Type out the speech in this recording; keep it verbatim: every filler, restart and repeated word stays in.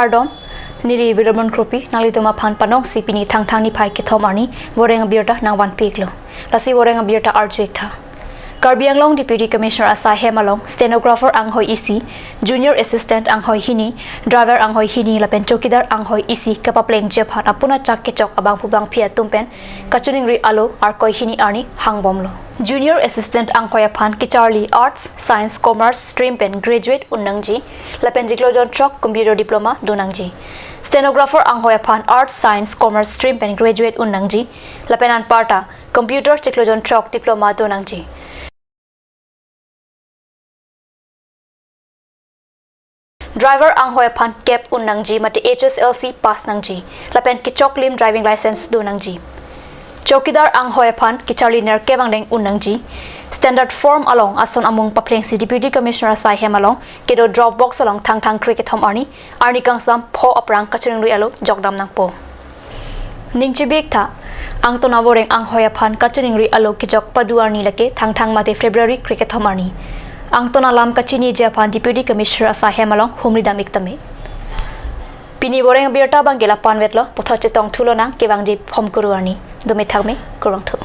Kardom, neli Viromon Kropi, nanglitum aphan panongsi pini Thangthang niphai kethom arni voreng abirta nangvanpi-iklo. Lasi voreng abirta arju-iktha. Karbi Anglong Deputy Commissioner asai hem along stenographer anghoi isi, junior assistant anghoi hini, driver anghoi hini lapen chowkidar anghoi isi kapaplengji aphan apuna chak kechok abangphu bangphi atum pen kachiningri alo Arkoi hini arni hangbomlo. Junior assistant anghoi aphan kecharli Arts, Science, Commerce stream pen graduate un nangji lapen chiklo jonthrok computer diploma do nangji. Stenographer anghoi aphan Arts, Science, Commerce stream pen graduate un nangji lapen anparta computer chiklo jonthrok diploma do nangji. Driver anghoi aphan kep un nangji mate H S L C pass nangji lapen kechoklim driving license do nangji. Chowkidar anghoi aphan kecharli nerkep angdeng un nangji. Standard form along ason amung paplengsi Deputy Commissioner asai hem along kedo drop box along Thangthang krekethom arni, arni kangsam pho aphrang kachiningri alo jokdam nangpo. Ning chibi-iktha, angton avoreng anghoi aphan kachiningri alo kejok padu arni lake Thangthang mate February krekethom arni. Angton alam kachiniji aphan Deputy Commissioner asai hem along humri dam-ik tame. Pini voreng abirta abangke la-an vetlo, puthot chetongthu lonang kevangji Phomkuru arni. Dome thakme, kurvangthu.